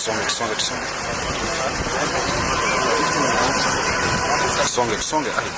Tusonge, tusonge, tusonge. Tusonge, tusonge. Ai.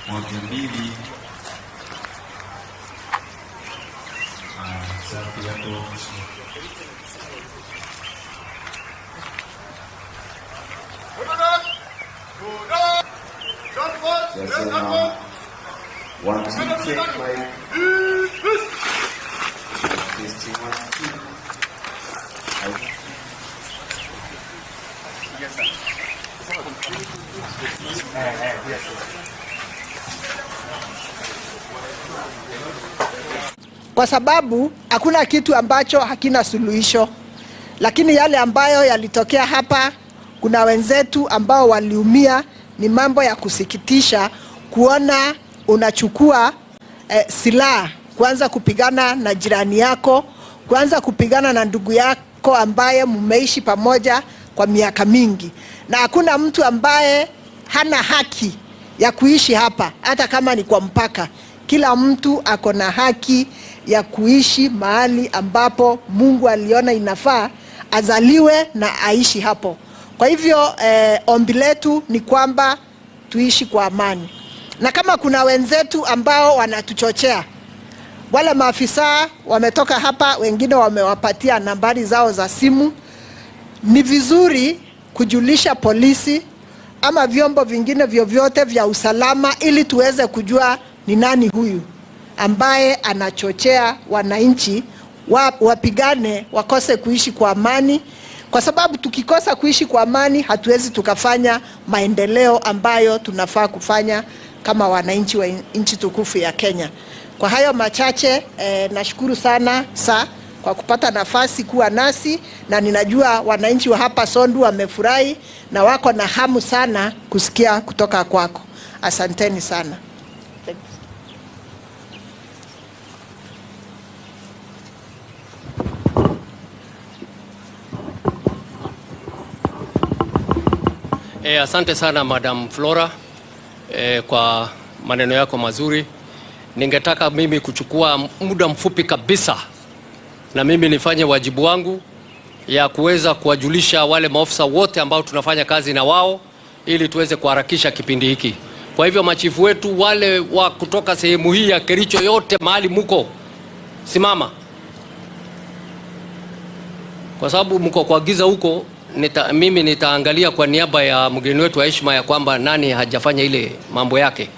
Moja, mbili. Safi hapo. One, two, check mic. Testing 1, 2. Kwa sababu hakuna kitu ambacho hakina suluhisho, lakini yale ambayo yalitokea hapa, kuna wenzetu ambao waliumia. Ni mambo ya kusikitisha kuona unachukua silaha kuanza kupigana na jirani yako, kuanza kupigana na ndugu yako ambaye mmeishi pamoja kwa miaka mingi. Na hakuna mtu ambaye hana haki ya kuishi hapa, hata kama ni kwa mpaka. Kila mtu ako na haki ya kuishi mahali ambapo Mungu aliona inafaa azaliwe na aishi hapo. Kwa hivyo ombi letu ni kwamba tuishi kwa amani. Na kama kuna wenzetu ambao wanatuchochea, wale maafisa wametoka hapa, wengine wamewapatia nambari zao za simu, ni vizuri kujulisha polisi ama vyombo vingine vyovyote vya usalama ili tuweze kujua ni nani huyu ambaye anachochea wananchi wapigane, wakose kuishi kwa amani. Kwa sababu tukikosa kuishi kwa amani hatuwezi tukafanya maendeleo ambayo tunafaa kufanya kama wananchi wa nchi tukufu ya Kenya. Kwa hayo machache, nashukuru sana kwa kupata nafasi kuwa nasi, na ninajua wananchi wa hapa Sondu wamefurahi na wako na hamu sana kusikia kutoka kwako. Asanteni sana. Asante sana Madam Flora kwa maneno yako mazuri. Ningetaka mimi kuchukua muda mfupi kabisa na mimi nifanye wajibu wangu ya kuweza kuwajulisha wale maofisa wote ambao tunafanya kazi na wao ili tuweze kuharakisha kipindi hiki. Kwa hivyo machifu wetu wale wa kutoka sehemu hii ya Kericho yote mahali muko, simama. Kwa sababu mko kwa giza huko, mimi nitaangalia kwa niaba ya mgeni wetu wa heshima ya kwamba nani hajafanya ile mambo yake.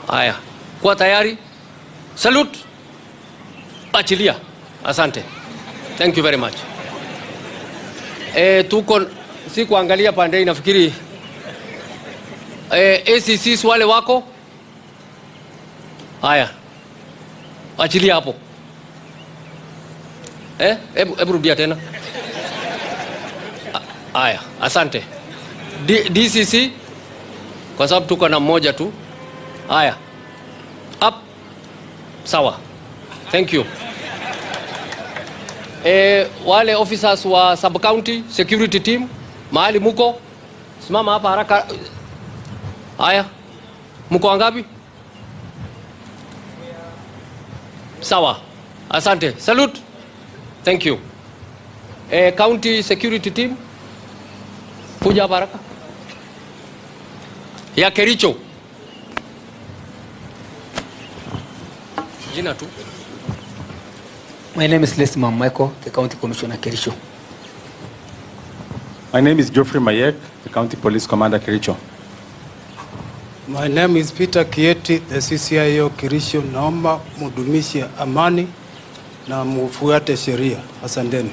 Haya, kuwa tayari. Salute. Achilia. Asante. Thank you very much. Tuko si kuangalia pande hii nafikiri. ACC wale wako. Haya. Achilia hapo. Hebu rudia tena. Haya, asante. DCC kwa sababu tuko na mmoja tu. Haya. Up. Sawa. Thank you. Wale officers wa sub county security team mahali muko, simama hapa haraka. Haya. Mko wangapi? Sawa. Asante. Salute. Thank you. County security team kuja hapa haraka. Ya Kericho. Jina tu. My name is Lesman Michael, the County Commissioner, Kericho. My name is Geoffrey Mayek, the County Police Commander, Kericho. My name is Peter Kieti, the CCIO Kericho. Naomba mudumishe amani na mufuate sheria. Asanteni.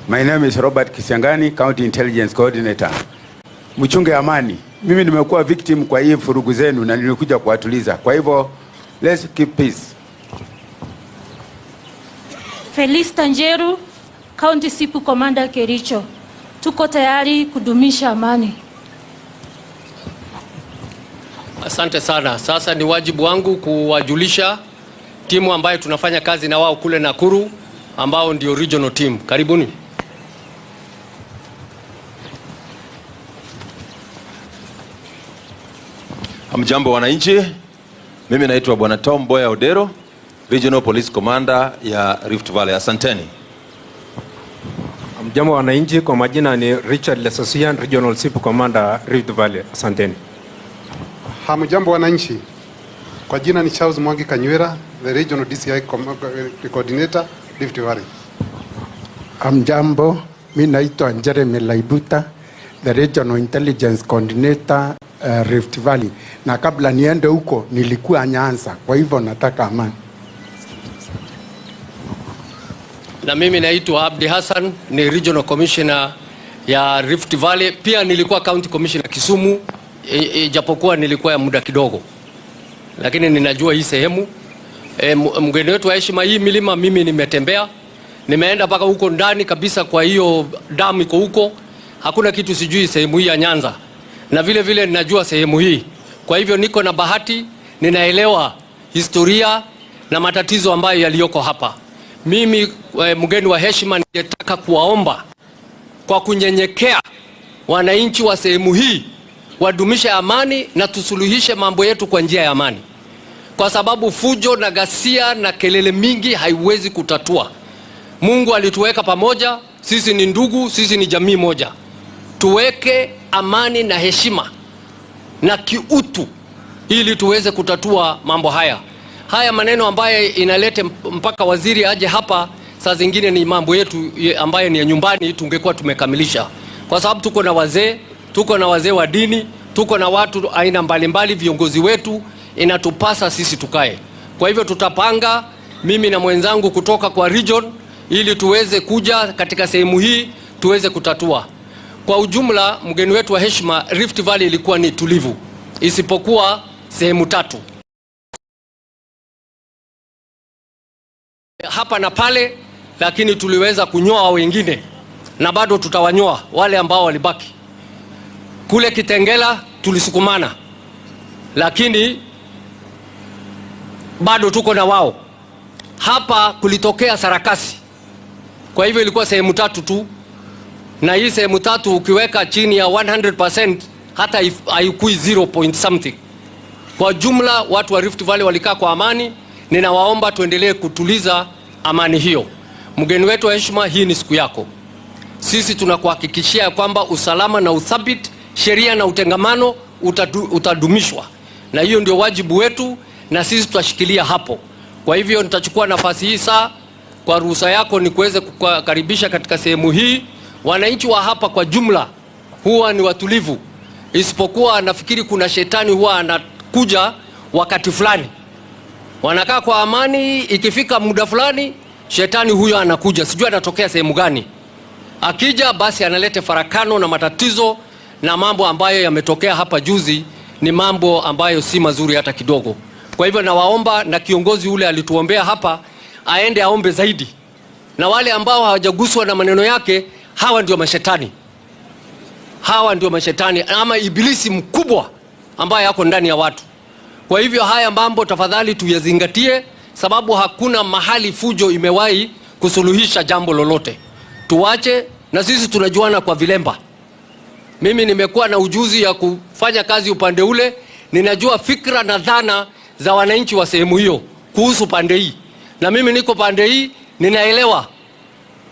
My name is Robert Kisiangani, County Intelligence Coordinator. Mchunge amani. Mimi nimekuwa victim kwa hii furugu zenu na nilikuja kuwatuliza. Kwa hivyo, let's keep peace. Felista Njeru, County Sipu Commander Kericho. Tuko tayari kudumisha amani. Asante sana. Sasa ni wajibu wangu kuwajulisha timu ambayo tunafanya kazi na wao kule Nakuru, ambao ndio regional team. Karibuni. Hamjambo wananchi. Mimi naitwa Bwana Tom Boya Odero, Regional Police Commander ya Rift Valley. Asanteni. Hamjambo wananchi, kwa majina ni Richard Lesosian, Regional Sipu Commander, Rift Valley. Asanteni. Hamjambo wananchi. Kwa jina ni Charles Mwangi Kanywera, the Regional DCI Coordinator, Rift Valley. Hamjambo, mimi naitwa Jeremy Laibuta, the Regional Intelligence Coordinator, Rift Valley. Na kabla niende huko nilikuwa Nyanza, kwa hivyo nataka amani. Na mimi naitwa Abdi Hassan, ni Regional Commissioner ya Rift Valley. Pia nilikuwa County Commissioner Kisumu, japokuwa nilikuwa ya muda kidogo, lakini ninajua hii sehemu. Mgeni wetu wa heshima, hii milima mimi nimetembea, nimeenda mpaka huko ndani kabisa, kwa hiyo damu iko huko, hakuna kitu sijui sehemu hii ya Nyanza, na vile vile ninajua sehemu hii. Kwa hivyo niko na bahati, ninaelewa historia na matatizo ambayo yaliyoko hapa. Mimi mgeni wa heshima, ningetaka kuwaomba kwa kunyenyekea wananchi wa sehemu hii wadumishe amani na tusuluhishe mambo yetu kwa njia ya amani, kwa sababu fujo na ghasia na kelele mingi haiwezi kutatua. Mungu alituweka pamoja, sisi ni ndugu, sisi ni jamii moja. Tuweke amani na heshima na kiutu ili tuweze kutatua mambo haya. Haya maneno ambaye inalete mpaka waziri aje hapa, saa zingine ni mambo yetu ambaye ni ya nyumbani, tungekuwa tumekamilisha. Kwa sababu tuko na wazee, tuko na wazee wa dini, tuko na watu aina mbalimbali, viongozi wetu, inatupasa sisi tukae. Kwa hivyo tutapanga, mimi na mwenzangu kutoka kwa region, ili tuweze kuja katika sehemu hii tuweze kutatua. Kwa ujumla, mgeni wetu wa heshima, Rift Valley ilikuwa ni tulivu, isipokuwa sehemu tatu hapa na pale, lakini tuliweza kunyoa wengine na bado tutawanyoa wale ambao walibaki. Kule Kitengela tulisukumana, lakini bado tuko na wao. Hapa kulitokea sarakasi. Kwa hivyo ilikuwa sehemu tatu tu, na hii sehemu tatu ukiweka chini ya 100% hata haikui 0 point something. Kwa jumla watu wa Rift Valley walikaa kwa amani. Ninawaomba tuendelee kutuliza amani hiyo. Mgeni wetu wa heshima, hii ni siku yako. Sisi tunakuhakikishia kwamba usalama na uthabiti, sheria na utengamano utadumishwa. Na hiyo ndio wajibu wetu, na sisi tutashikilia hapo. Kwa hivyo nitachukua nafasi hii saa kwa ruhusa yako ni kuweze kukaribisha katika sehemu hii. Wananchi wa hapa kwa jumla huwa ni watulivu, isipokuwa nafikiri kuna shetani huwa anakuja wakati fulani. Wanakaa kwa amani, ikifika muda fulani shetani huyo anakuja, sijui anatokea sehemu gani. Akija basi analete farakano na matatizo, na mambo ambayo yametokea hapa juzi ni mambo ambayo si mazuri hata kidogo. Kwa hivyo nawaomba, na kiongozi ule alituombea hapa aende aombe zaidi. Na wale ambao hawajaguswa na maneno yake, hawa ndio mashetani. Hawa ndio mashetani ama ibilisi mkubwa ambaye yako ndani ya watu. Kwa hivyo haya mambo tafadhali tuyazingatie, sababu hakuna mahali fujo imewahi kusuluhisha jambo lolote. Tuache, na sisi tunajuana kwa vilemba. Mimi nimekuwa na ujuzi ya kufanya kazi upande ule, ninajua fikra na dhana za wananchi wa sehemu hiyo kuhusu pande hii. Na mimi niko pande hii, ninaelewa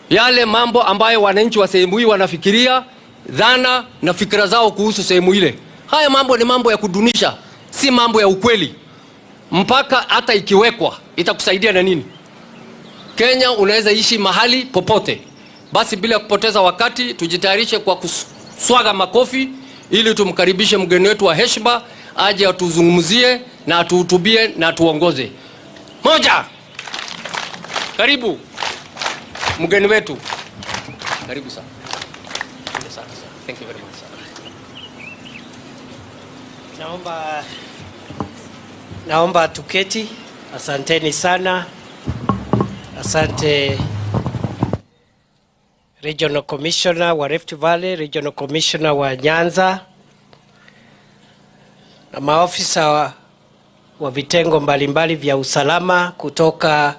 yale mambo ambayo wananchi wa sehemu hii wanafikiria, dhana na fikra zao kuhusu sehemu ile. Haya mambo ni mambo ya kudunisha, si mambo ya ukweli. Mpaka hata ikiwekwa itakusaidia na nini? Kenya unaweza ishi mahali popote. Basi bila kupoteza wakati, tujitayarishe kwa kuswaga makofi ili tumkaribishe mgeni wetu wa heshima aje atuzungumzie na atuhutubie na atuongoze. Moja. Karibu mgeni wetu. Karibu sana. Thank you very much. Naomba tuketi. Asanteni sana. Asante Regional Commissioner wa Rift Valley, Regional Commissioner wa Nyanza, na maofisa wa vitengo mbalimbali vya usalama kutoka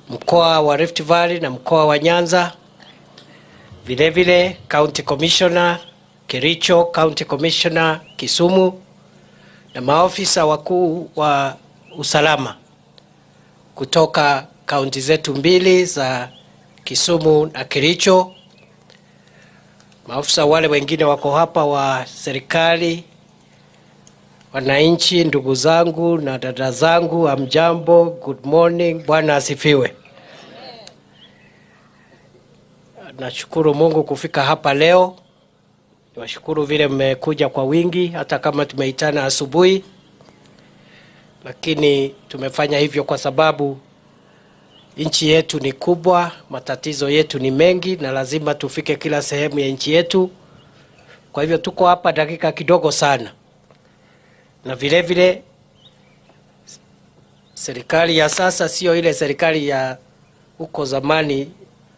mkoa wa Rift Valley na mkoa wa Nyanza. Vile vile County Commissioner Kericho, County Commissioner Kisumu, na maofisa wakuu wa usalama kutoka kaunti zetu mbili za Kisumu na Kericho. Maofisa wale wengine wako hapa wa serikali, wananchi, ndugu zangu na dada zangu, hamjambo, good morning, Bwana asifiwe. Nashukuru Mungu kufika hapa leo. Niwashukuru vile mmekuja kwa wingi, hata kama tumeitana asubuhi, lakini tumefanya hivyo kwa sababu nchi yetu ni kubwa, matatizo yetu ni mengi na lazima tufike kila sehemu ya nchi yetu. Kwa hivyo tuko hapa dakika kidogo sana. Na vile vile serikali ya sasa sio ile serikali ya huko zamani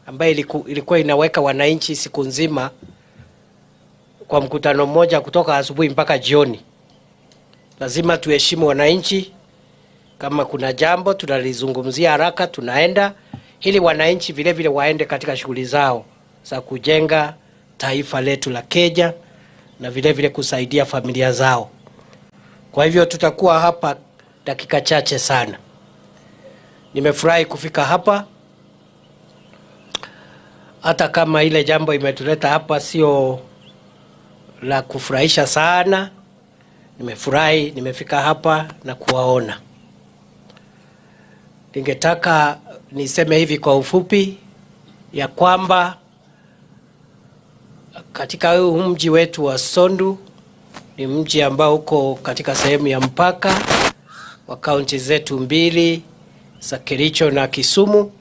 ambayo ilikuwa inaweka wananchi siku nzima kwa mkutano mmoja kutoka asubuhi mpaka jioni. Lazima tuheshimu wananchi. Kama kuna jambo tunalizungumzia haraka, tunaenda ili wananchi vile vile waende katika shughuli zao za kujenga taifa letu la Kenya na vile vile kusaidia familia zao. Kwa hivyo tutakuwa hapa dakika chache sana. Nimefurahi kufika hapa, hata kama ile jambo imetuleta hapa sio la kufurahisha sana. Nimefurahi nimefika hapa na kuwaona. Ningetaka niseme hivi kwa ufupi ya kwamba katika huu mji wetu wa Sondu ni mji ambao uko katika sehemu ya mpaka wa kaunti zetu mbili za Kericho na Kisumu,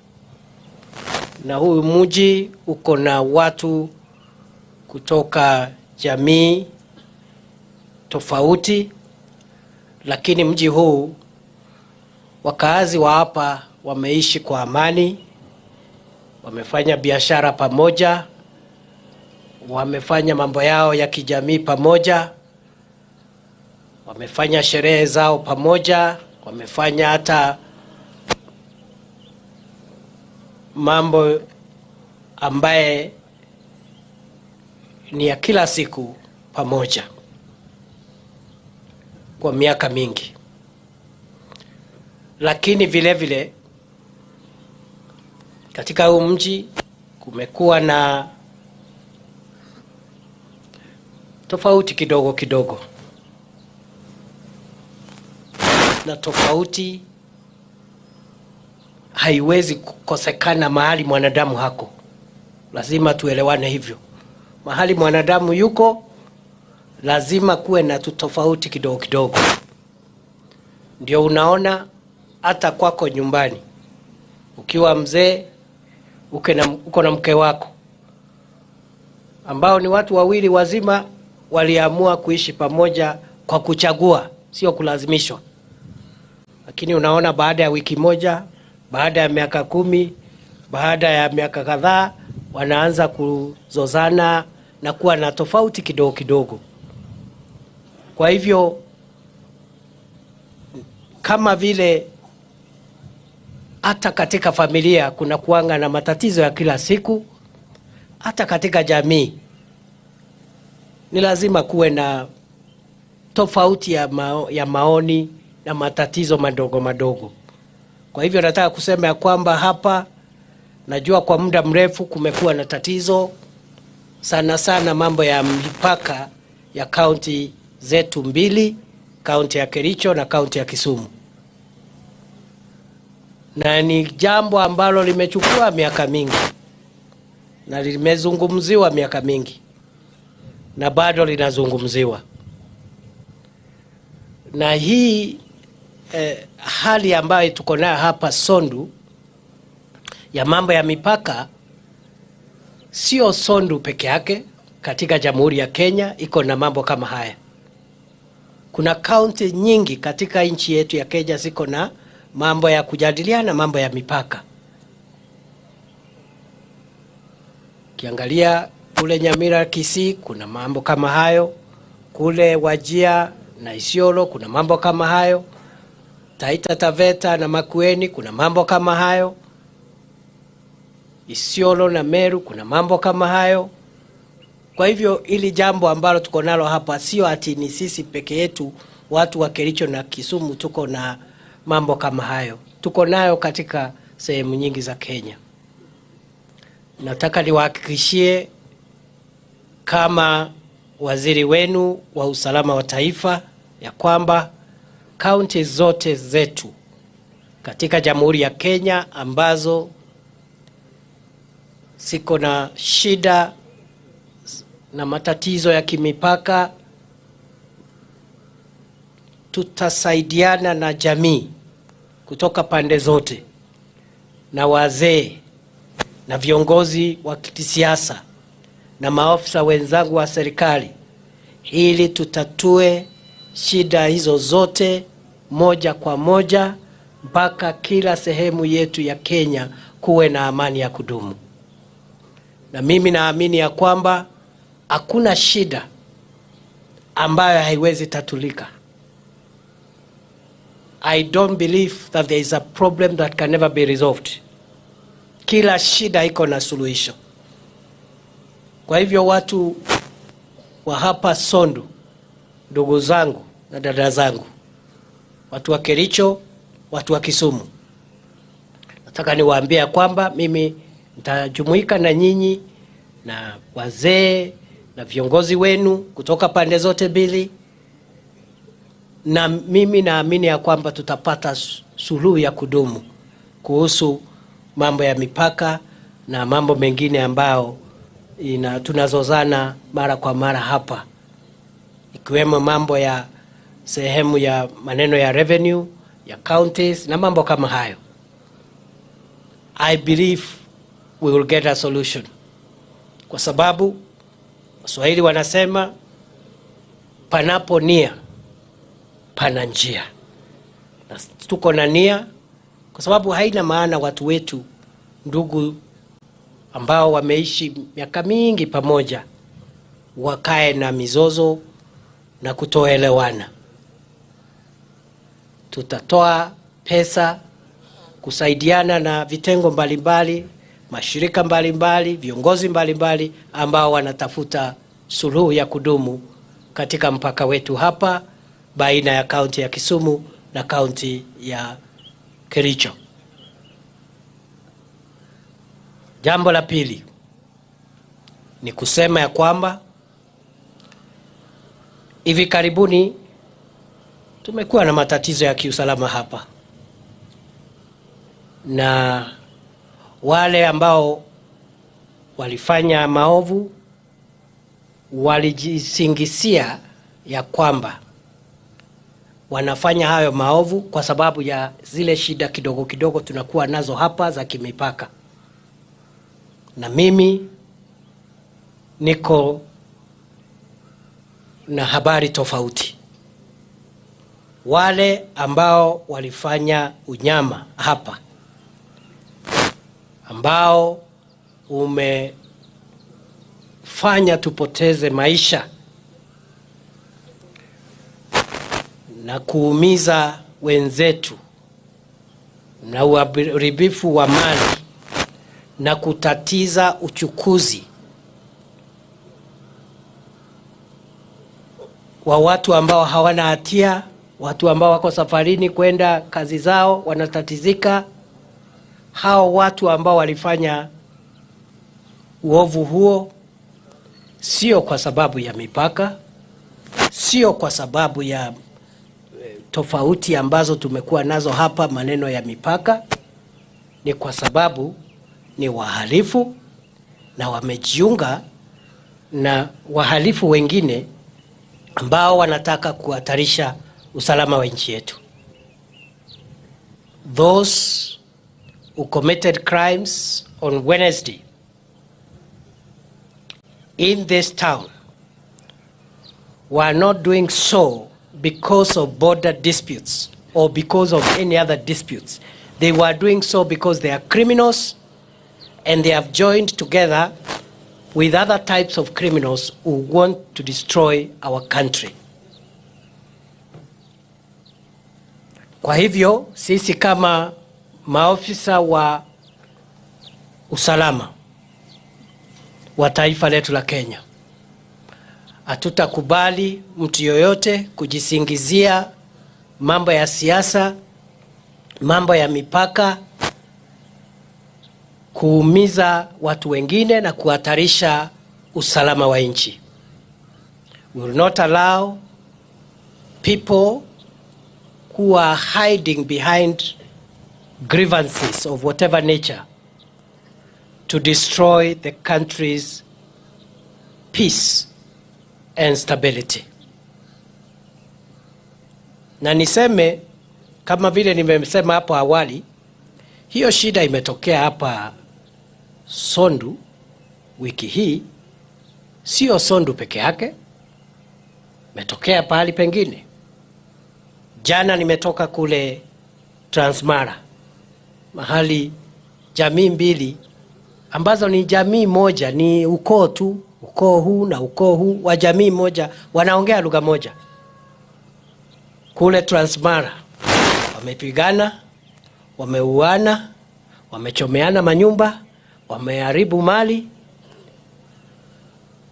na huu mji uko na watu kutoka jamii tofauti, lakini mji huu wakaazi wa hapa wameishi kwa amani, wamefanya biashara pamoja, wamefanya mambo yao ya kijamii pamoja, wamefanya sherehe zao pamoja, wamefanya hata mambo ambaye ni ya kila siku pamoja kwa miaka mingi. Lakini vile vile katika huu mji kumekuwa na tofauti kidogo kidogo, na tofauti haiwezi kukosekana mahali mwanadamu hako. Lazima tuelewane hivyo. Mahali mwanadamu yuko lazima kuwe na tofauti kidogo kidogo. Ndio unaona hata kwako nyumbani, ukiwa mzee uko na mke wako ambao ni watu wawili wazima waliamua kuishi pamoja kwa kuchagua, sio kulazimishwa. Lakini unaona baada ya wiki moja, baada ya miaka 10, baada ya miaka kadhaa, wanaanza kuzozana na kuwa na tofauti kidogo kidogo. Kwa hivyo kama vile hata katika familia kuna kuanga na matatizo ya kila siku, hata katika jamii ni lazima kuwe na tofauti ya maoni na matatizo madogo madogo. Kwa hivyo nataka kusema ya kwamba hapa najua kwa muda mrefu kumekuwa na tatizo sana sana mambo ya mipaka ya kaunti zetu mbili, kaunti ya Kericho na kaunti ya Kisumu. Na ni jambo ambalo limechukua miaka mingi na limezungumziwa miaka mingi na bado linazungumziwa. Na hii hali ambayo tuko nayo hapa Sondu ya mambo ya mipaka, sio Sondu peke yake. Katika Jamhuri ya Kenya iko na mambo kama haya. Kuna kaunti nyingi katika nchi yetu ya Kenya ziko na mambo ya kujadiliana mambo ya mipaka. Ukiangalia kule Nyamira, Kisii kuna mambo kama hayo, kule Wajia na Isiolo kuna mambo kama hayo, Taita Taveta na Makueni kuna mambo kama hayo, Isiolo na Meru kuna mambo kama hayo. Kwa hivyo hili jambo ambalo tuko nalo hapa sio ati ni sisi peke yetu watu wa Kericho na Kisumu tuko na mambo kama hayo. Tuko nayo katika sehemu nyingi za Kenya. Nataka niwahakikishie kama waziri wenu wa usalama wa taifa ya kwamba kaunti zote zetu katika Jamhuri ya Kenya ambazo siko na shida na matatizo ya kimipaka, tutasaidiana na jamii kutoka pande zote na wazee na viongozi wa kisiasa na maafisa wenzangu wa serikali ili tutatue shida hizo zote moja kwa moja mpaka kila sehemu yetu ya Kenya kuwe na amani ya kudumu. Na mimi naamini ya kwamba hakuna shida ambayo haiwezi tatulika. I don't believe that there is a problem that can never be resolved. Kila shida iko na suluhisho. Kwa hivyo watu wa hapa Sondu, ndugu zangu na dada zangu, watu wa Kericho, watu wa Kisumu, nataka niwaambie kwamba mimi nitajumuika na nyinyi na wazee na viongozi wenu kutoka pande zote mbili, na mimi naamini ya kwamba tutapata suluhu ya kudumu kuhusu mambo ya mipaka na mambo mengine ambayo tunazozana mara kwa mara hapa, ikiwemo mambo ya sehemu ya maneno ya revenue ya counties na mambo kama hayo. I believe we will get a solution, kwa sababu Waswahili wanasema panapo nia pana njia. Na tuko na nia, kwa sababu haina maana watu wetu, ndugu ambao wameishi miaka mingi pamoja, wakae na mizozo na kutoelewana. Tutatoa pesa kusaidiana na vitengo mbalimbali, mashirika mbalimbali, viongozi mbalimbali ambao wanatafuta suluhu ya kudumu katika mpaka wetu hapa baina ya kaunti ya Kisumu na kaunti ya Kericho. Jambo la pili ni kusema ya kwamba hivi karibuni tumekuwa na matatizo ya kiusalama hapa, na wale ambao walifanya maovu walijisingisia ya kwamba wanafanya hayo maovu kwa sababu ya zile shida kidogo kidogo tunakuwa nazo hapa za kimipaka. Na mimi niko na habari tofauti. Wale ambao walifanya unyama hapa, ambao umefanya tupoteze maisha na kuumiza wenzetu na uharibifu wa mali na kutatiza uchukuzi wa watu ambao hawana hatia, watu ambao wako safarini kwenda kazi zao wanatatizika. Hao watu ambao walifanya uovu huo sio kwa sababu ya mipaka, sio kwa sababu ya tofauti ambazo tumekuwa nazo hapa maneno ya mipaka. Ni kwa sababu ni wahalifu na wamejiunga na wahalifu wengine ambao wanataka kuhatarisha usalama wa nchi yetu. Those who committed crimes on Wednesday in this town were not doing so because of border disputes or because of any other disputes. They were doing so because they are criminals and they have joined together with other types of criminals who want to destroy our country. Kwa hivyo sisi kama maofisa wa usalama wa taifa letu la Kenya hatutakubali mtu yoyote kujisingizia mambo ya siasa, mambo ya mipaka, kuumiza watu wengine na kuhatarisha usalama wa nchi. We will not allow people who are hiding behind grievances of whatever nature to destroy the country's peace and stability. Na niseme kama vile nimesema hapo awali, hiyo shida imetokea hapa Sondu wiki hii, sio Sondu peke yake, imetokea pahali pengine. Jana nimetoka kule Transmara, mahali jamii mbili ambazo ni jamii moja, ni ukoo tu, ukoo huu na ukoo huu wa jamii moja, wanaongea lugha moja. Kule Transmara wamepigana, wameuana, wamechomeana manyumba, wameharibu mali,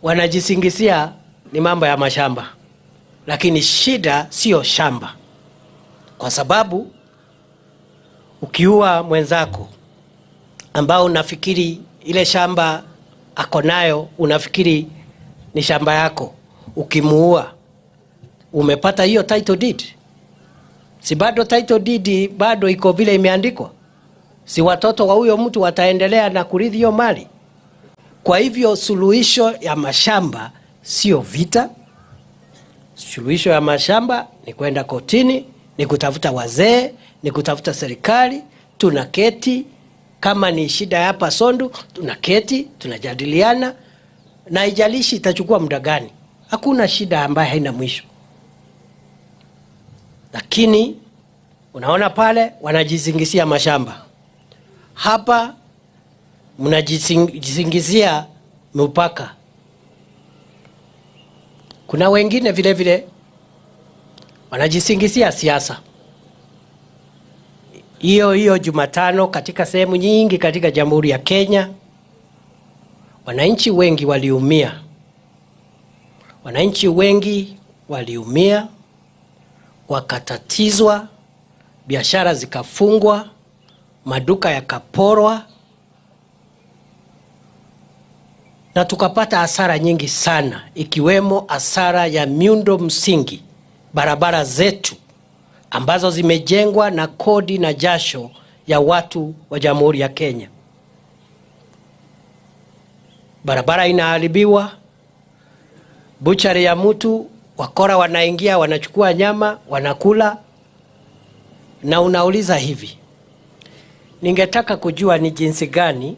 wanajisingizia ni mambo ya mashamba. Lakini shida sio shamba, kwa sababu ukiua mwenzako ambao unafikiri ile shamba ako nayo, unafikiri ni shamba yako, ukimuua umepata hiyo title deed? Si bado title deed bado iko vile imeandikwa? Si watoto wa huyo mtu wataendelea na kurithi hiyo mali? Kwa hivyo suluhisho ya mashamba sio vita. Suluhisho ya mashamba ni kwenda kotini, ni kutafuta wazee, ni kutafuta serikali. Tunaketi, kama ni shida hapa Sondu, tunaketi, tunajadiliana, na haijalishi itachukua muda gani. Hakuna shida ambayo haina mwisho. Lakini unaona pale wanajisingizia mashamba, hapa mnajisingizia mipaka. Kuna wengine vile vile wanajisingizia siasa. Hiyo hiyo Jumatano katika sehemu nyingi katika Jamhuri ya Kenya, wananchi wengi waliumia. Wananchi wengi waliumia, wakatatizwa, biashara zikafungwa, maduka yakaporwa, na tukapata hasara nyingi sana, ikiwemo hasara ya miundo msingi, barabara zetu ambazo zimejengwa na kodi na jasho ya watu wa Jamhuri ya Kenya. Barabara inaharibiwa, buchari ya mtu, wakora wanaingia, wanachukua nyama, wanakula. Na unauliza hivi, ningetaka kujua ni jinsi gani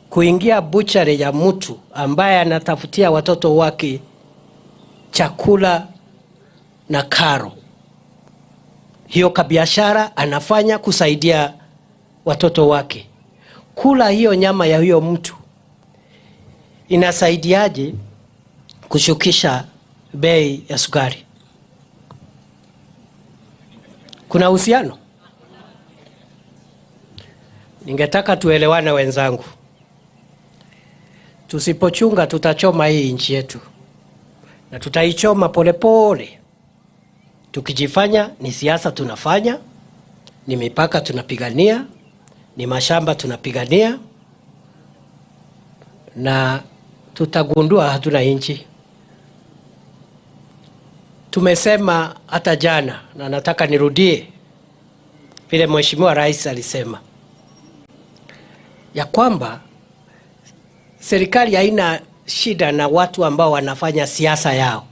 kuingia buchari ya mtu ambaye anatafutia watoto wake chakula na karo, hiyo kabiashara anafanya kusaidia watoto wake, kula hiyo nyama ya hiyo mtu inasaidiaje kushukisha bei ya sukari? Kuna uhusiano? Ningetaka tuelewane wenzangu. Tusipochunga tutachoma hii nchi yetu, na tutaichoma polepole, tukijifanya ni siasa tunafanya, ni mipaka tunapigania, ni mashamba tunapigania, na tutagundua hatuna nchi. Tumesema hata jana, na nataka nirudie vile Mheshimiwa Rais alisema. ya kwamba serikali haina shida na watu ambao wanafanya siasa yao.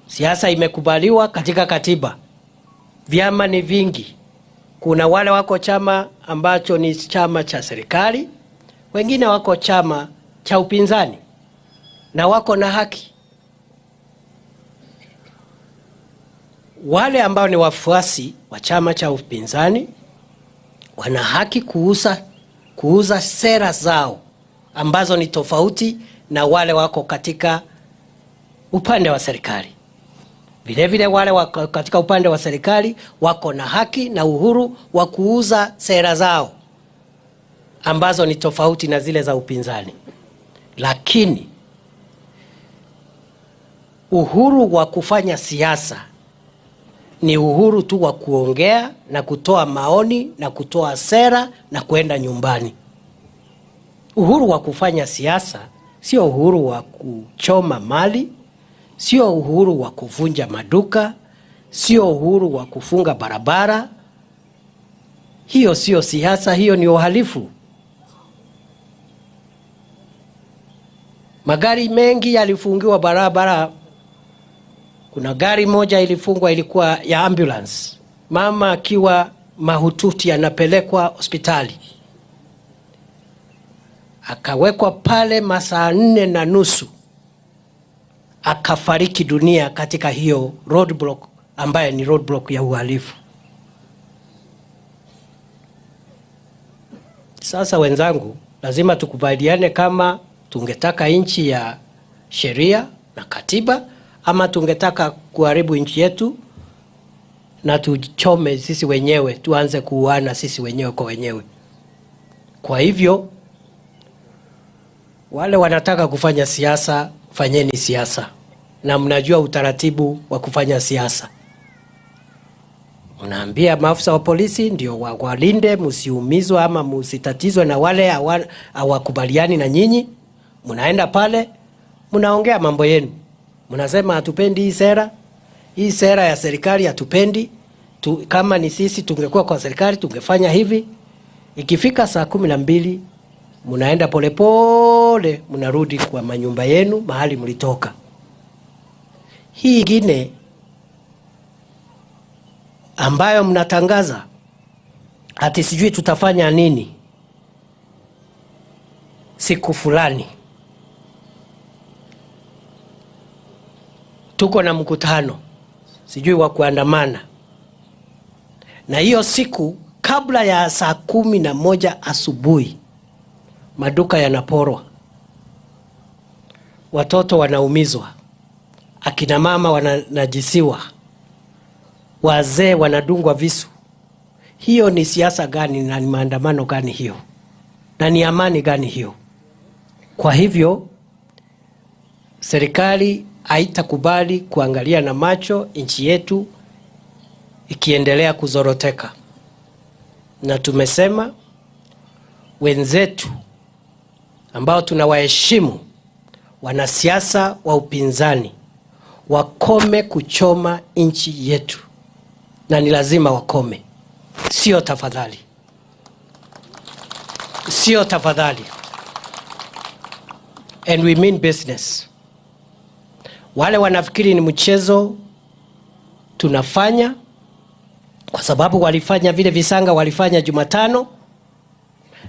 Siasa imekubaliwa katika katiba. Vyama ni vingi. Kuna wale wako chama ambacho ni chama cha serikali, wengine wako chama cha upinzani, na wako na haki. Wale ambao ni wafuasi wa chama cha upinzani wana haki kuuza sera zao ambazo ni tofauti na wale wako katika upande wa serikali. Vile vile wale wako katika upande wa serikali wako na haki na uhuru wa kuuza sera zao ambazo ni tofauti na zile za upinzani. Lakini uhuru wa kufanya siasa ni uhuru tu wa kuongea na kutoa maoni na kutoa sera na kuenda nyumbani. Uhuru wa kufanya siasa sio uhuru wa kuchoma mali, sio uhuru wa kuvunja maduka, sio uhuru wa kufunga barabara. Hiyo sio siasa, hiyo ni uhalifu. Magari mengi yalifungiwa barabara. Kuna gari moja ilifungwa, ilikuwa ya ambulance. Mama akiwa mahututi anapelekwa hospitali, akawekwa pale masaa 4:30, akafariki dunia katika hiyo roadblock ambaye ni roadblock ya uhalifu. Sasa wenzangu, lazima tukubaliane kama tungetaka nchi ya sheria na katiba ama tungetaka kuharibu nchi yetu na tuchome sisi wenyewe, tuanze kuuana sisi wenyewe kwa wenyewe. Kwa hivyo wale wanataka kufanya siasa, fanyeni siasa. Na mnajua utaratibu wa kufanya siasa. Mnaambia maafisa wa polisi ndio walinde, msiumizwe ama msitatizwe na wale hawakubaliani na nyinyi. Mnaenda pale, mnaongea mambo yenu. Mnasema hatupendi hii sera. Hii sera ya serikali hatupendi. Kama ni sisi tungekuwa kwa serikali tungefanya hivi. Ikifika saa 12 mnaenda polepole, mnarudi kwa manyumba yenu mahali mlitoka. Hii ingine ambayo mnatangaza ati sijui tutafanya nini siku fulani, tuko na mkutano sijui wa kuandamana, na hiyo siku kabla ya saa 11 asubuhi maduka yanaporwa, watoto wanaumizwa, akina mama wananajisiwa, wazee wanadungwa visu. Hiyo ni siasa gani na ni maandamano gani hiyo? Na ni amani gani hiyo? Kwa hivyo serikali haitakubali kuangalia na macho nchi yetu ikiendelea kuzoroteka. Na tumesema wenzetu ambao tunawaheshimu, wanasiasa wa upinzani, wakome kuchoma nchi yetu. Na ni lazima wakome. Sio tafadhali. Sio tafadhali. And we mean business. Wale wanafikiri ni mchezo tunafanya, kwa sababu walifanya vile visanga walifanya Jumatano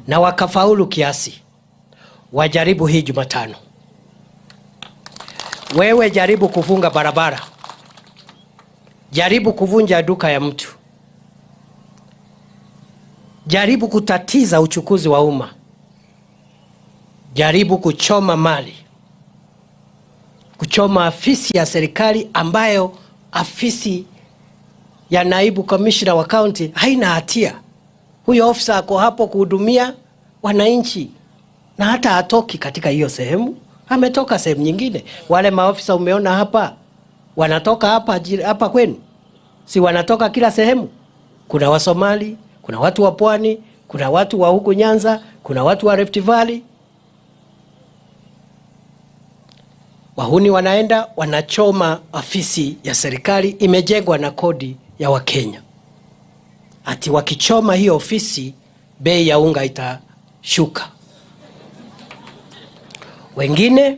na wakafaulu kiasi. Wajaribu hii Jumatano. Wewe jaribu kufunga barabara. Jaribu kuvunja duka ya mtu. Jaribu kutatiza uchukuzi wa umma. Jaribu kuchoma mali. Kuchoma afisi ya serikali ambayo afisi ya naibu commissioner wa county haina hatia. Huyo ofisa ako hapo kuhudumia wananchi na hata hatoki katika hiyo sehemu, ametoka sehemu nyingine. Wale maofisa umeona hapa wanatoka hapa kwenu, si wanatoka kila sehemu? Kuna wa Somali, kuna watu wa Pwani, kuna watu wa huku Nyanza, kuna watu wa Rift Valley. Wahuni wanaenda wanachoma afisi ya serikali imejengwa na kodi ya Wakenya. Ati wakichoma hiyo ofisi bei ya unga shuka. Wengine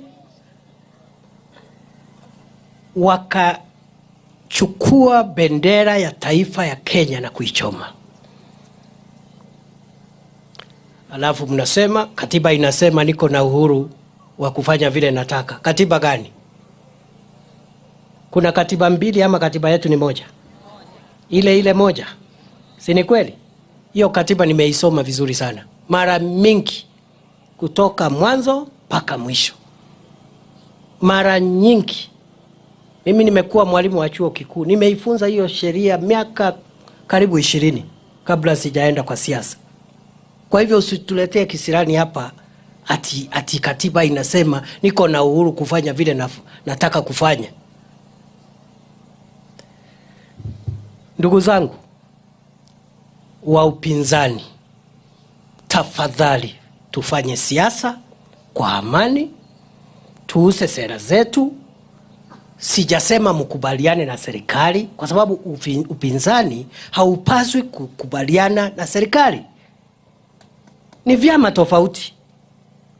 wakachukua bendera ya taifa ya Kenya na kuichoma. Alafu mnasema katiba inasema niko na uhuru wa kufanya vile nataka. Katiba gani? Kuna katiba mbili ama katiba yetu ni moja? Ile ile moja. Si ni kweli? Hiyo katiba nimeisoma vizuri sana mara mingi, kutoka mwanzo mpaka mwisho. Mara nyingi. Mimi nimekuwa mwalimu wa chuo kikuu, nimeifunza hiyo sheria miaka karibu 20 kabla sijaenda kwa siasa. Kwa hivyo usituletee kisirani hapa ati katiba inasema niko na uhuru kufanya vile nataka kufanya. Ndugu zangu wa upinzani, tafadhali tufanye siasa kwa amani, tuuse sera zetu. Sijasema mkubaliane na serikali, kwa sababu upinzani haupaswi kukubaliana na serikali. Ni vyama tofauti.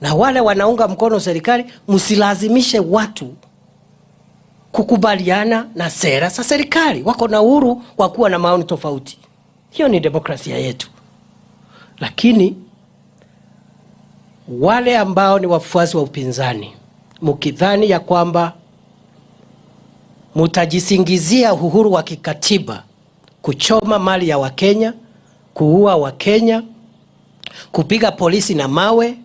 Na wale wanaunga mkono serikali, msilazimishe watu kukubaliana na sera za serikali. Wako na uhuru wa kuwa na maoni tofauti. Hiyo ni demokrasia yetu. Lakini wale ambao ni wafuasi wa upinzani, mkidhani ya kwamba mutajisingizia uhuru wa kikatiba kuchoma mali ya Wakenya, kuua Wakenya, kupiga polisi na mawe,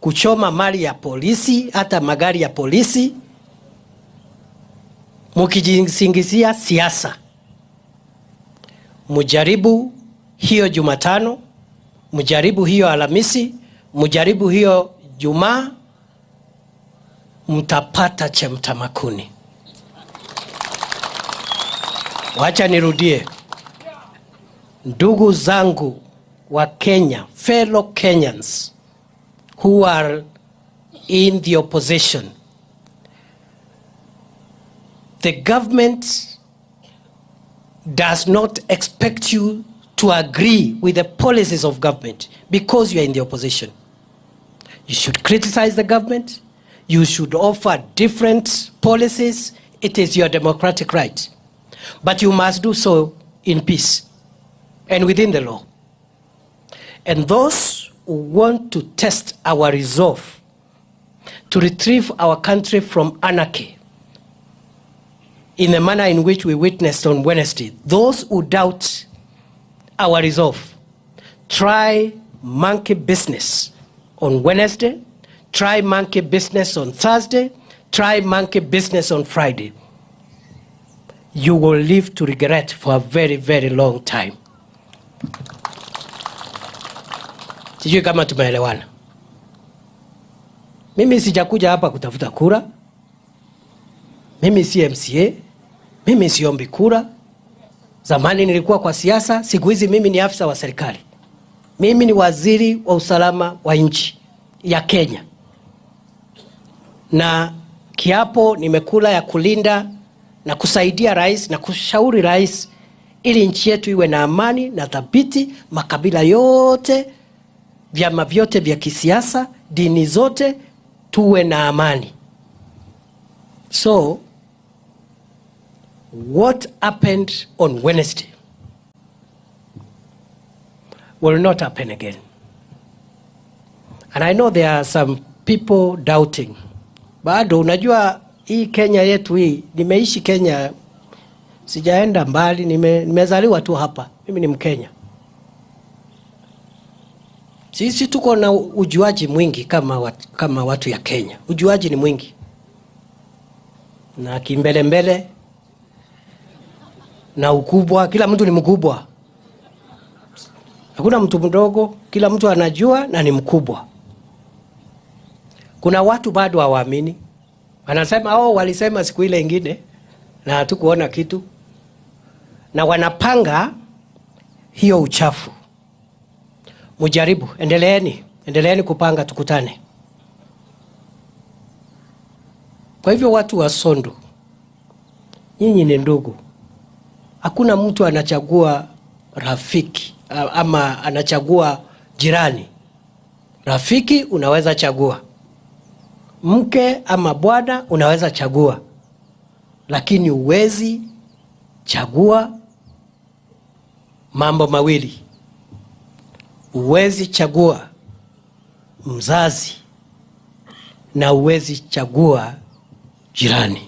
kuchoma mali ya polisi, hata magari ya polisi, mukijisingizia siasa, mujaribu hiyo Jumatano, mujaribu hiyo Alhamisi, mujaribu hiyo Jumaa, mtapata cha mtamakuni. Wacha nirudie. Ndugu zangu wa Kenya, fellow Kenyans who are in the opposition, the government does not expect you to agree with the policies of government because you are in the opposition. You should criticize the government. You should offer different policies. It is your democratic right. But you must do so in peace and within the law. And those who want to test our resolve to retrieve our country from anarchy in the manner in which we witnessed on Wednesday, those who doubt our resolve, try monkey business on Wednesday, try monkey business on Thursday, try monkey business on Friday. You will live to regret for a very, very long time. Sijui kama tumeelewana. Mimi sijakuja hapa kutafuta kura. Mimi si MCA. Mimi siombi kura. Zamani nilikuwa kwa siasa, siku hizi mimi ni afisa wa serikali. Mimi ni waziri wa usalama wa nchi ya Kenya. Na kiapo nimekula ya kulinda na kusaidia rais na kushauri rais ili nchi yetu iwe na amani na thabiti, makabila yote, vyama vyote vya kisiasa, dini zote, tuwe na amani. So, what happened on Wednesday will not happen again. And I know there are some people doubting. Bado, unajua hii Kenya yetu hii, nimeishi Kenya, sijaenda mbali, nimezaliwa tu hapa. Mimi ni Mkenya. Sisi tuko na ujuaji mwingi kama watu ya Kenya. Ujuaji ni mwingi. Na kimbele mbele, na ukubwa, kila mtu ni mkubwa. Hakuna mtu mdogo, kila mtu anajua na ni mkubwa. Kuna watu bado hawaamini. Wanasema, oh, walisema siku ile ingine na hatukuona kitu. Na wanapanga hiyo uchafu. Mujaribu, endeleeni kupanga, tukutane. Kwa hivyo watu wa Sondu, nyinyi ni ndugu. Hakuna mtu anachagua rafiki ama anachagua jirani. Rafiki unaweza chagua, mke ama bwana unaweza chagua, lakini huwezi chagua mambo mawili. Huwezi chagua mzazi na huwezi chagua jirani.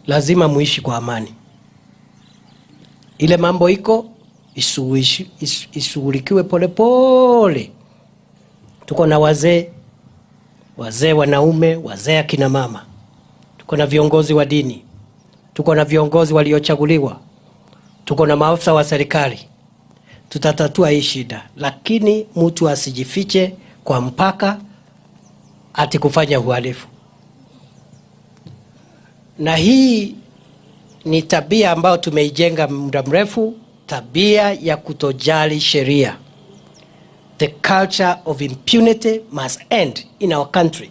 Lazima muishi kwa amani. Ile mambo iko ishughulikiwe polepole. Tuko na wazee, wazee wanaume, wazee akina mama. Tuko na viongozi wa dini, tuko na viongozi waliochaguliwa, tuko na maafisa wa serikali. Tutatatua hii shida, lakini mtu asijifiche kwa mpaka ati kufanya uhalifu. Na hii ni tabia ambayo tumeijenga muda mrefu, tabia ya kutojali sheria. The culture of impunity must end in our country.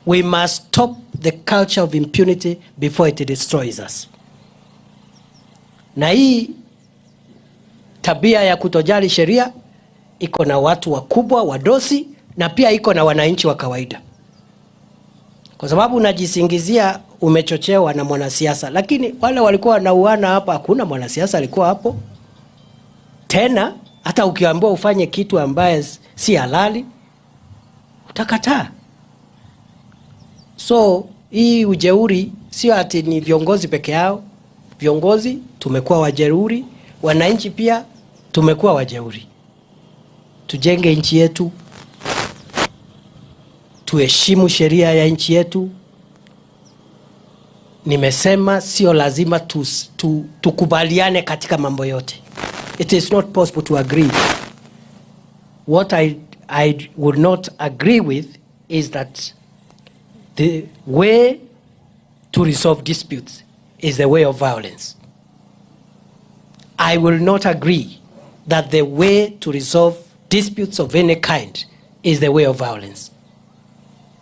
We must stop the culture of impunity before it destroys us. Na hii tabia ya kutojali sheria iko na watu wakubwa, wadosi, na pia iko na wananchi wa kawaida. Kwa sababu unajisingizia umechochewa na mwanasiasa, lakini wale walikuwa wanauana hapa, hakuna mwanasiasa alikuwa hapo. Tena hata ukiambiwa ufanye kitu ambaye si halali utakataa. So hii ujeuri sio ati ni viongozi peke yao. Viongozi tumekuwa wajeuri, wananchi pia tumekuwa wajeuri. Tujenge nchi yetu, tuheshimu sheria ya nchi yetu. Nimesema sio lazima tukubaliane katika mambo yote. It is not possible to agree. What I would not agree with is that the way to resolve disputes is the way of violence. I will not agree that the way to resolve disputes of any kind is the way of violence.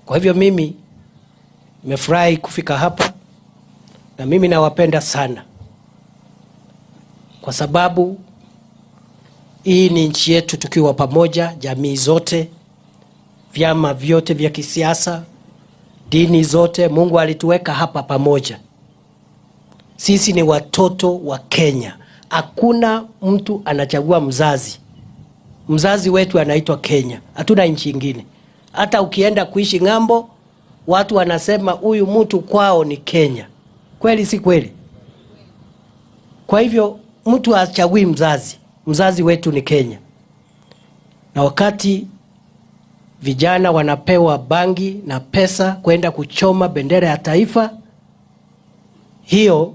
Kwa hivyo mimi nimefurahi kufika hapa, na mimi nawapenda sana, kwa sababu hii ni nchi yetu. Tukiwa pamoja, jamii zote, vyama vyote vya kisiasa, dini zote, Mungu alituweka hapa pamoja. Sisi ni watoto wa Kenya. Hakuna mtu anachagua mzazi. Mzazi wetu anaitwa Kenya. Hatuna nchi nyingine. Hata ukienda kuishi ng'ambo, watu wanasema huyu mtu kwao ni Kenya. Kweli si kweli? Kwa hivyo mtu hachagui mzazi. Mzazi wetu ni Kenya. Na wakati vijana wanapewa bangi na pesa kwenda kuchoma bendera ya taifa, hiyo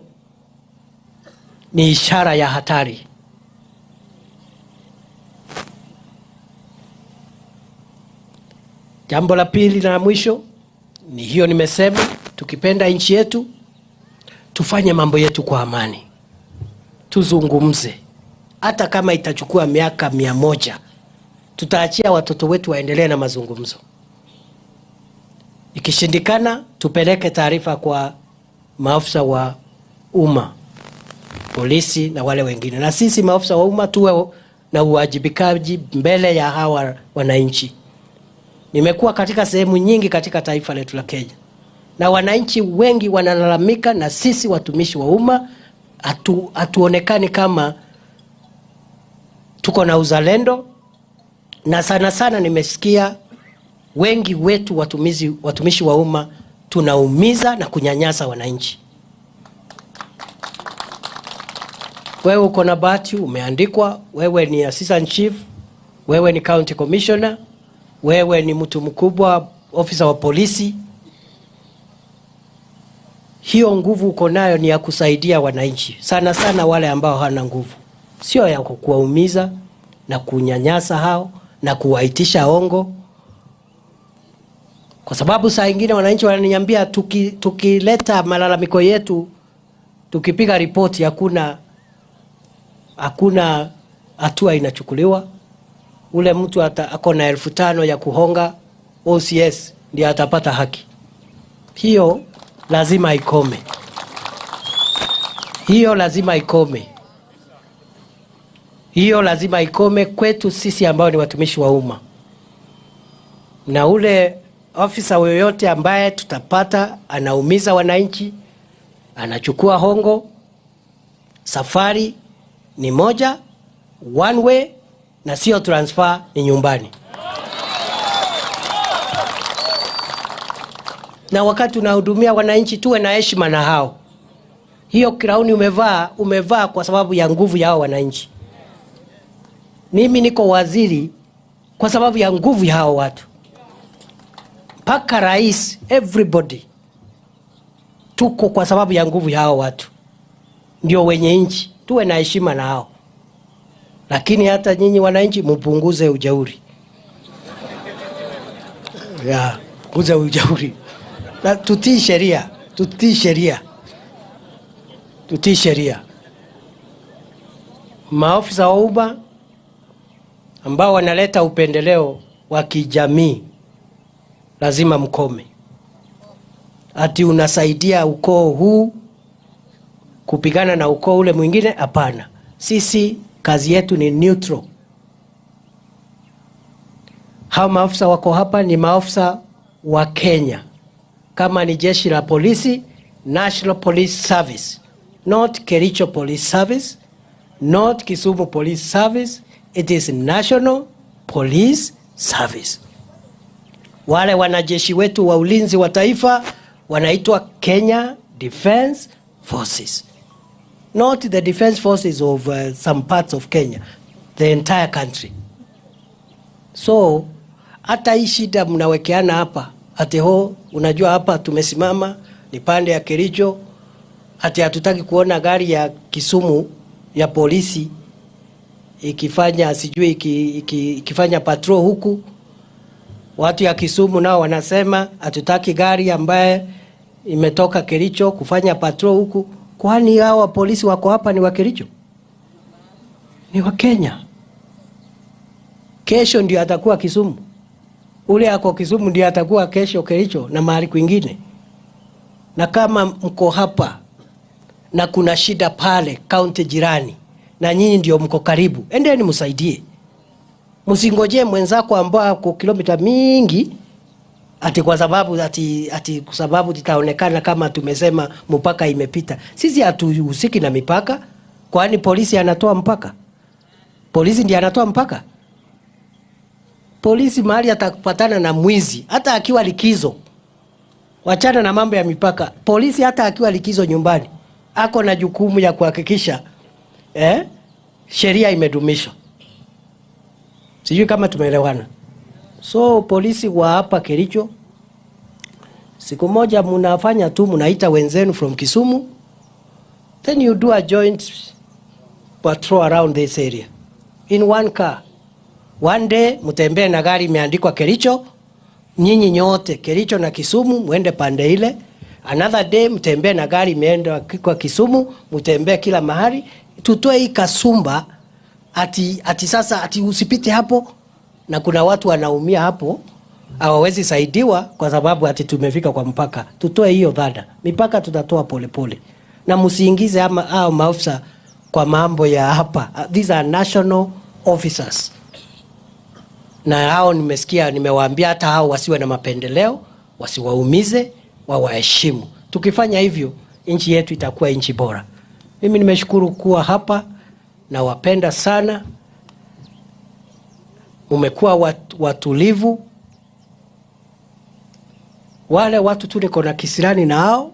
ni ishara ya hatari. Jambo la pili na mwisho ni hiyo nimesema, tukipenda nchi yetu tufanye mambo yetu kwa amani. Tuzungumze. Hata kama itachukua miaka 100, tutaachia watoto wetu waendelee na mazungumzo. Ikishindikana, tupeleke taarifa kwa maafisa wa umma, polisi na wale wengine. Na sisi maafisa wa umma tuwe na uwajibikaji mbele ya hawa wananchi. Nimekuwa katika sehemu nyingi katika taifa letu la Kenya, na wananchi wengi wanalalamika, na sisi watumishi wa umma hatuonekani kama tuko na uzalendo. Na sana sana nimesikia wengi wetu watumishi wa umma tunaumiza na kunyanyasa wananchi. Wewe uko na bahati, umeandikwa, wewe ni assistant chief, wewe ni county commissioner, wewe ni mtu mkubwa, ofisa wa polisi. Hiyo nguvu uko nayo ni ya kusaidia wananchi, sana sana wale ambao hawana nguvu. Sio ya kuwaumiza na kunyanyasa hao na kuwaitisha ongo. Kwa sababu saa nyingine wananchi wananiambia tukileta malalamiko yetu, tukipiga ripoti, hakuna hatua inachukuliwa. Ule mtu ako na 5,000 ya kuhonga OCS ndiye atapata haki. Hiyo lazima ikome. Hiyo lazima ikome. Hiyo lazima ikome kwetu sisi ambao ni watumishi wa umma. Na ule ofisa yoyote ambaye tutapata anaumiza wananchi, anachukua hongo, safari ni moja, one way, na sio transfer, ni nyumbani. Na wakati unahudumia wananchi tuwe na heshima na hao. Hiyo crown umevaa kwa sababu ya nguvu ya hao wananchi. Mimi niko waziri kwa sababu ya nguvu ya hao watu. Paka rais, everybody tuko kwa sababu ya nguvu ya hao watu. Ndio wenye nchi, tuwe na heshima na hao. Lakini hata nyinyi wananchi mpunguze ujeuri. Ya, punguze ujeuri. Na tutii sheria, tutii sheria. Tutii sheria. Maofisa wa umma ambao wanaleta upendeleo wa kijamii lazima mkome. Ati unasaidia ukoo huu kupigana na ukoo ule mwingine, hapana. Sisi kazi yetu ni neutral. Hao maafisa wako hapa ni maafisa wa Kenya. Kama ni jeshi la polisi, National Police Service, not Kericho Police Service, not Kisumu Police Service, it is National Police Service. Wale wanajeshi wetu wa ulinzi wa taifa wanaitwa Kenya Defence Forces. Not the defense forces of some parts of Kenya, the entire country. So, hata hii shida mnawekeana hapa, ati ho, unajua hapa tumesimama, ni pande ya Kericho, ati hatutaki kuona gari ya Kisumu ya polisi ikifanya sijui ikifanya patrol huku. Watu ya Kisumu nao wanasema hatutaki gari ambaye imetoka Kericho kufanya patrol huku. Kwani hawa polisi wako hapa ni wa Kericho? Ni wa Kenya. Kesho ndio atakuwa Kisumu. Ule ako Kisumu ndio atakuwa kesho Kericho na mahali kwingine. Na kama mko hapa na kuna shida pale county jirani na nyinyi ndio mko karibu, endeni msaidie. Msingojee mwenzako ambao ako kilomita mingi ati kwa sababu ati kwa sababu itaonekana kama tumesema mpaka imepita. Sisi hatuhusiki na mipaka, kwani polisi anatoa mpaka? Polisi ndiye anatoa mpaka? Polisi mahali atakupatana na mwizi hata akiwa likizo. Wachana na mambo ya mipaka. Polisi hata akiwa likizo nyumbani ako na jukumu ya kuhakikisha sheria imedumishwa. Sijui kama tumeelewana. So polisi wa hapa Kericho, siku moja mnafanya tu, mnaita wenzenu from Kisumu, then you do a joint patrol around this area in one car. One day mtembee na gari imeandikwa Kericho, nyinyi nyote Kericho na Kisumu muende pande ile. Another day mtembee na gari imeandikwa Kisumu, mtembee kila mahali. Tutoe hii kasumba ati sasa ati usipite hapo, na kuna watu wanaumia hapo hawawezi saidiwa kwa sababu ati tumefika kwa mpaka. Tutoe hiyo dhana. Mipaka tutatoa polepole. Na msiingize hao maafisa kwa mambo ya hapa. These are national officers. Na hao nimesikia, nimewaambia hata hao wasiwe na mapendeleo, wasiwaumize, wawaheshimu. Tukifanya hivyo, nchi yetu itakuwa nchi bora. Mimi nimeshukuru kuwa hapa na wapenda sana. Umekuwa watulivu. Wale watu tu niko na kisirani nao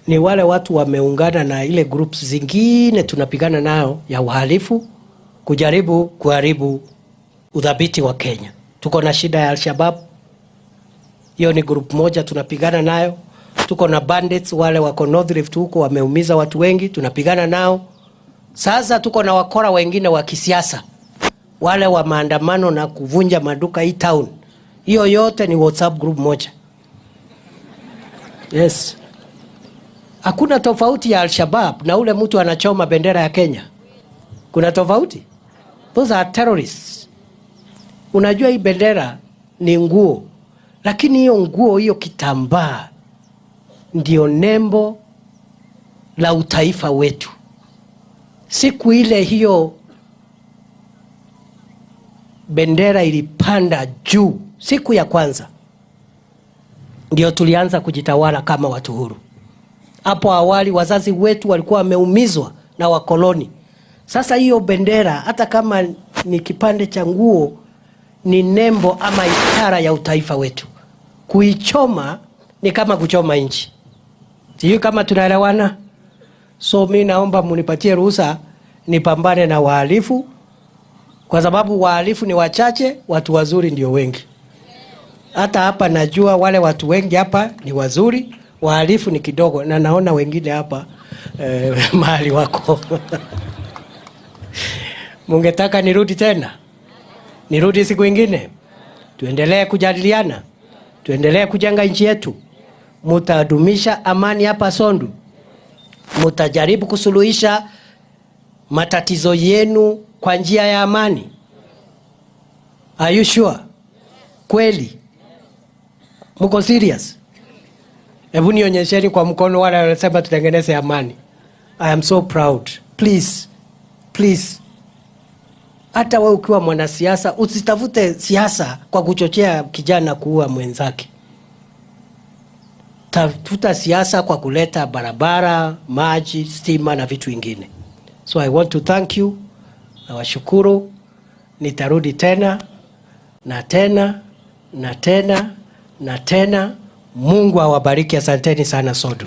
ni wale watu wameungana na ile groups zingine tunapigana nao ya uhalifu, kujaribu kuharibu udhabiti wa Kenya. Tuko na shida ya Al-Shabaab. Hiyo ni group moja tunapigana nayo. Tuko na bandits wale wako North Rift huko wameumiza watu wengi, tunapigana nao. Sasa tuko na wakora wengine wa kisiasa, wale wa maandamano na kuvunja maduka hii town. Hiyo yote ni WhatsApp group moja. Yes. Hakuna tofauti ya Al-Shabaab na ule mtu anachoma bendera ya Kenya. Kuna tofauti? Those are terrorists. Unajua hii bendera ni nguo, lakini hiyo nguo, hiyo kitambaa ndio nembo la utaifa wetu. Siku ile hiyo bendera ilipanda juu siku ya kwanza, ndio tulianza kujitawala kama watu huru. Hapo awali wazazi wetu walikuwa wameumizwa na wakoloni. Sasa hiyo bendera, hata kama ni kipande cha nguo, ni nembo ama ishara ya utaifa wetu. Kuichoma ni kama kuchoma nchi. Sijui kama tunaelewana. So mi naomba munipatie ruhusa nipambane na wahalifu, kwa sababu wahalifu ni wachache, watu wazuri ndio wengi. Hata hapa najua wale watu wengi hapa ni wazuri, wahalifu ni kidogo, na naona wengine hapa mahali wako. Mungetaka nirudi tena? Nirudi siku ingine? Tuendelee kujadiliana, tuendelee kujenga nchi yetu. Mutadumisha amani hapa Sondu, mutajaribu kusuluhisha matatizo yenu kwa njia ya amani. Are you sure? Kweli? Mko serious? Hebu nionyesheni kwa mkono wale wanasema tutengeneze amani. I am so proud. Please, please. Hata wewe ukiwa mwanasiasa usitafute siasa kwa kuchochea kijana kuua mwenzake. Tafuta siasa kwa kuleta barabara, maji, stima na vitu vingine. So I want to thank you. Nawashukuru. Nitarudi tena na tena na tena na tena. Mungu awabariki. Asanteni sana Sondu.